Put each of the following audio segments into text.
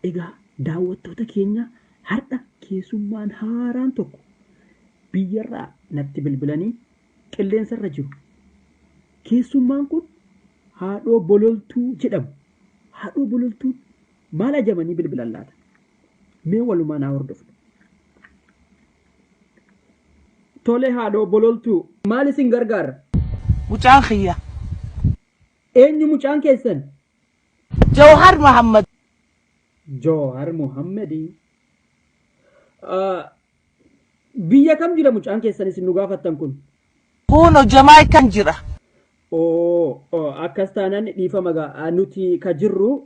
Egaa daawwattoota keenya har'a keessummaan haaraan tokko biyyarraa natti bilbilanii qilleensarra jiru. Keessummaan kun Haadhoo Bololtuu jedhamu. Haadhoo Bololtuun maal ajamanii bilbilan laata? Mee walumaan haa hordofnu. Tole haadhoo Bololtuu maal isin gargaara? Mucaan kiyya. Eenyu mucaan keessan? Jawhar Muhammad. Jawhar Muhammadi. Biyya kam jira mucaan keessan isin nu gaafattan kun? Kuno Jamaayikan jira. Oo, oo, akkas taanaan dhiifama gaa nuti ka jirru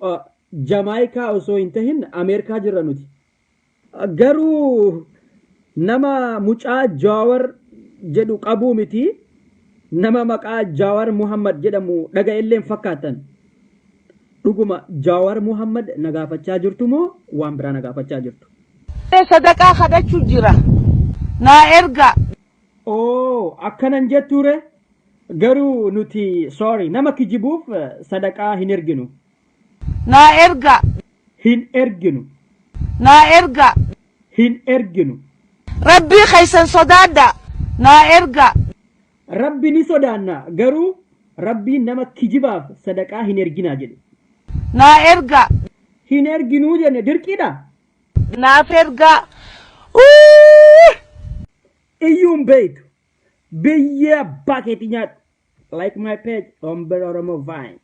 Jamaayikaa osoo hin tahin Ameerikaa jirra nuti. Garuu nama mucaa Jaawar jedhu qabuu miti nama maqaa Jaawar Muhammad jedhamu dhaga'ellee hin fakkaattan. Dhuguma Jaawar Muhammad na gaafachaa jirtu moo waan biraa na gaafachaa jirtu? Sadaqaa kadhachu jira. Naa ergaa. Oo akkanan jettuure garuu nuti sorry nama kijibuuf sadaqaa hin erginu. Naa ergaa. Hin erginu. Naa ergaa. Hin erginu. Rabbii keessan sodaadhaa. Naa ergaa. Rabbi ni sodaanna garuu Rabbiin nama kijibaaf sadaqaa hin erginaa jedhe. Naa ergaa. Hin erginuu jenne dirqiidha? Naaf ergaa. Uuuy. Iyyuu hin beektu. Biyyee abbaa keetii nyaadhu. Like my page, Omber Oromo Vine.